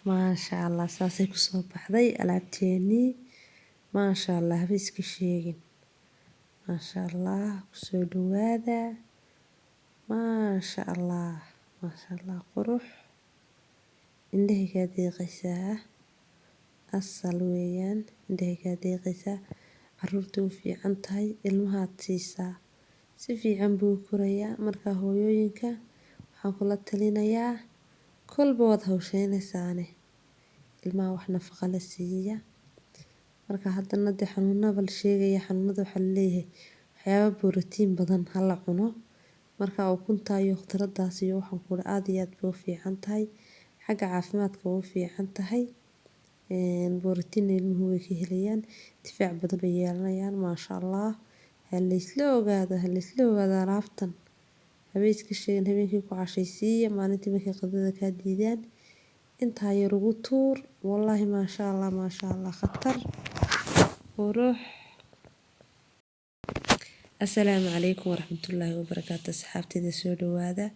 Maasha Allah, saasay kusoo baxday alaabteenii. Maasha Allah, haba iska sheegin. Maasha Allah, kusoo dhawaada. Maasha Allah, maasha Allah, qurux indhahay kaa deeqaysaa. Asal weeyaan, indhahay kaa deeqaysaa. Caruurta u fiican tahay, ilmahaad siisaa si fiican buu u korayaa. Marka hooyooyinka waxaan kula talinayaa, kolba waad hawsheynaysaane, ilmaha wax nafaqa la siiya. Marka haddana dee xanuunada la sheegaya, xanuunada waxaa laleeyahay waxyaaba borotiin badan hala cuno. Marka ukunta iyo khudradaas iyo waxaan ku aad iyo aad bay u fiican tahay, xagga caafimaadka way u fiican tahay. Borotiin ilmuhu way ka helayaan, difaac badan bay yeelanayaan. Maasha Allah, ha laysla ogaado, ha laysla ogaado alaabtan. Haba iska sheegin, habeenkii ku cashaysiiya, maalintii markay qadada kaa diidaan intaa yar ugu tuur. Wallaahi maasha Allah, maasha Allah, khatar qurux. Assalaamu calaykum waraxmatullaahi wabarakaatu. Asxaabteyda soo dhawaada,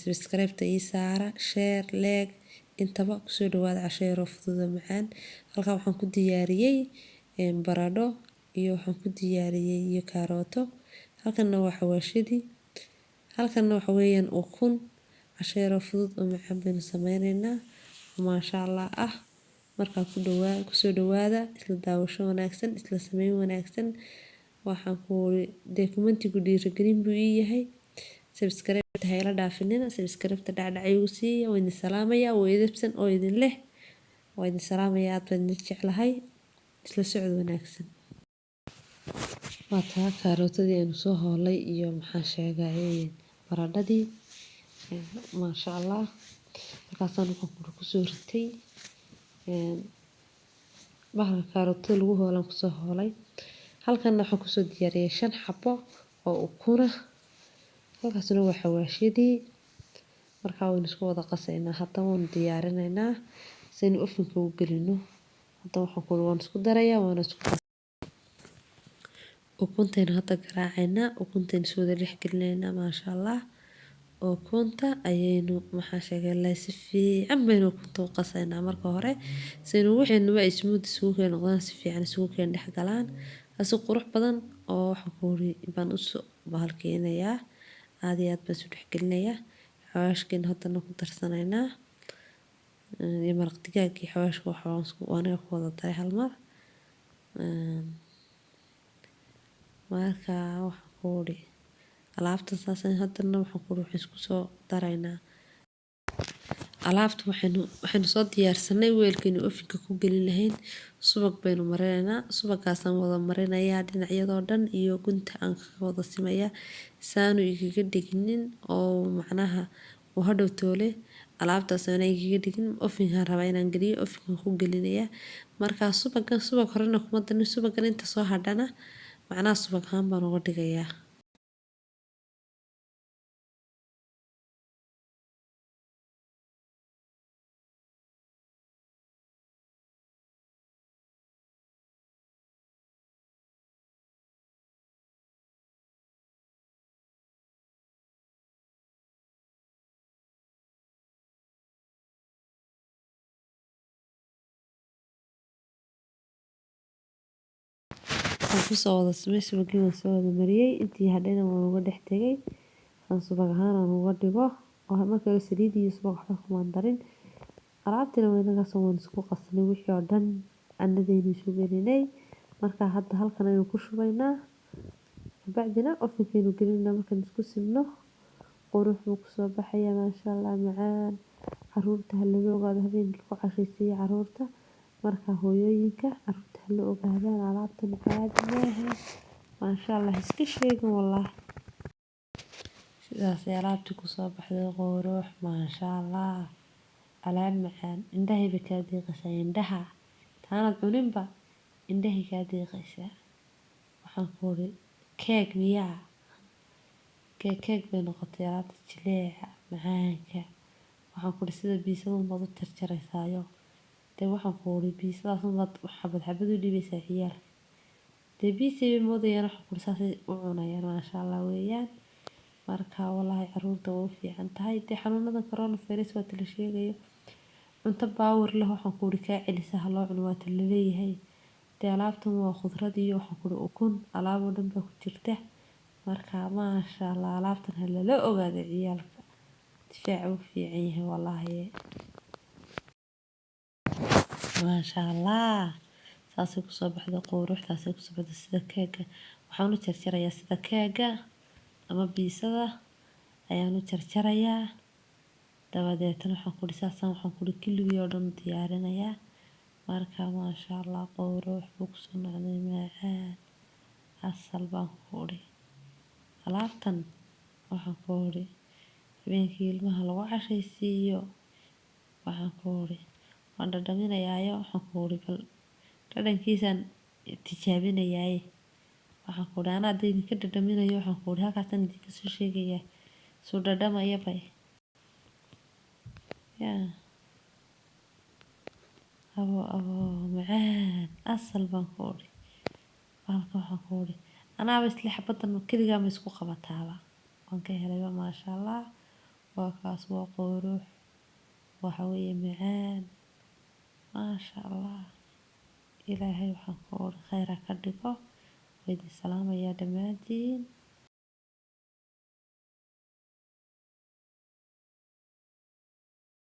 subscribe-ta ii saara, share, like, intaba kusoo dhawaada. Casho yaroo fudud oo macaan. Halkan waxaan ku diyaariyey baradho iyo waxaan ku diyaariyey iyo kaarooto. Halkanna waa xawaashadii, halkanna waxa weeyaan ukun. Casho yaroo fudud oo macaan baynu sameyneynaa, maasha Allah ah. Markaa ku dhawaa, kusoo dhawaada, isla daawasho wanaagsan, isla sameyn wanaagsan. Waxaan ku dee comment-igu dhiirigelin buu ii yahay. Subscribe ha ila dhaafinina, subscribe-ta dhacdhac igu siiya. Waa idin salaamaya, waa idibsan oo idin leh, waa idin salaamaya, aad baan idin jeclahay. Isla socod wanaagsan. Waa taa kaarootadii aynu soo hoolay iyo maxaa sheegayay baradhadii. Maasha Allah, markaasaan waxaan kusoo ritay bahalka kaarootada lagu hoolaan kusoo hoolay. Halkanna waxaan kusoo diyaariyay 5 xabo oo ukuna. Halkaasna waa xawaashadii. Markaa waynu isku wada qasaynaa, hadda waynu diyaarinaynaa saynu ovenka u gelino. Hadda waxaan ku waan isku darayaa, waana isku ukuntaynu hadda garaacaynaa, ukuntaynu isku wada dhex gelinaynaa. Maasha Allah, ukunta ayaynu maxaa sheegay si fiican baynu ukunta u qasaynaa marka hore, saynu waxaynuba ay smooth isugu keen noqdaan, si fiican isugu keen dhex galaan. Asi qurux badan oo waxaan ku uri baan usoo bahalkeenayaa, aad iyo aad baan isu dhex gelinayaa. Xawaashkeena haddana ku darsanaynaa iyo maraq digaag iyo xawaashka waxaan isku aniga ku wada daray hal mar. Marka waxaan ku uri alaabta saas haddana waxaan ku uri waxaan isku soo daraynaa alaabta. Waxaynu soo diyaarsanay weelkaynu ovenka ku gelin lahayn. Subag baynu marinaynaa, subagaasaan wada marinayaa dhinacyadoo dhan iyo gunta aan kaga wada simayaa, saanu igaga dhiginin oo macnaha uu hadhow toole alaabtaas aanay igaga dhigin. Ovenkaan rabaa inaan geliyo, ovenkaan ku gelinayaa. Markaa subagan subag horena kuma darin, subagan inta soo hadhana macnaha subag ahaan baan uga dhigayaa. Waan kusoo wada simay subagii, waan soo wada mariyay, intii hadhayna waan uga dhex tegay aan subag ahaan aan uga dhigo. Oo marka hore saliid iyo subag waxba kumaan darin. Alaabtiina waynagaas waan isku qasnay, wixii oo dhan anadaynu isu gelinay. Marka hadda halkan aynu ku shubaynaa, kabacdina ovenkaynu gelinaa. Markaan isku simno qurux buu kusoo baxayaa, maasha Allah, macaan. Caruurta ha lala ogaado, habeenkii ku cashaysiiya caruurta. Marka hooyooyinka caruurta hala ogaadaan alaabtan caadi maaha. Maasha Allah, iska sheegin wallahi. Sidaas ay alaabtii kusoo baxday, qurux, maasha Allah, alaab macaan, indhahay bay kaa deeqaysaa. Indhaha taanad cuninba indhahay kaa deeqaysaa. Waxaan ku uri keeg miyaa, keeg keeg bay noqotay alaabta jileeca macaanka. Waxaan ku uri sida biisada unbaad u jarjaraysaayo dee. Waxaan ku uri biisadaas unbaad xabad xabad u dhiibaysaa ciyaalka, dee biisay bay moodayaan. Waxaan ku uri saasay u cunayaan, maasha Allah weeyaan. Marka wallaahi caruurta way u fiican tahay. Dee xanuunada coronavirus waa la sheegayo, Cunto power leh, waxaan ku uri, kaa celisa ha loo cuno, waata laleeyahay. Dee alaabtan waa khudrad iyo, waxaan ku uri, ukun, alaab oo dhan baa ku jirta. Marka maasha Allah, alaabtan ha lala ogaado ciyaalka, difaaca u fiican yahay wallaahi. Maasha Allah, saasay kusoo baxday, quruxdaasay kusoo baxday. Sida keega waxaan u jarjarayaa, sida keega ama pizzada ayaan u jarjarayaa. Dabadeetna waxaan ku uri saasaan, waxaan ku uri, killigii oo dhan u diyaarinayaa. Marka maasha Allah, qurux buu kusoo noqday, macaan asal baan ku uri. Alaabtan, waxaan ku uri, habeenkii ilmaha lagu cashaysiiyo. Waxaan ku uri waan dhadhaminayaayo, waxaan ku uri bal dhadhankiisaan tijaabinayaaye. Waxaan ku uri anaa hadda idinka dhadhaminayo, waxaan ku uri halkaasaan idinka soo sheegayaa suu dhadhamaya bay yaa. Abo abo, macaan asal baan ku uri bahalka. Waxaan ku uri anaaba isla xabadan keligaa ma isku qabataaba, waan ka helayba. Maasha Allah, waa kaas, waa qurux, waxa weeye macaan, maasha Allah. Ilaahay, waxaan ku uri, khayr ha ka dhigo. Waa idin salaamayaa dhammaantiin.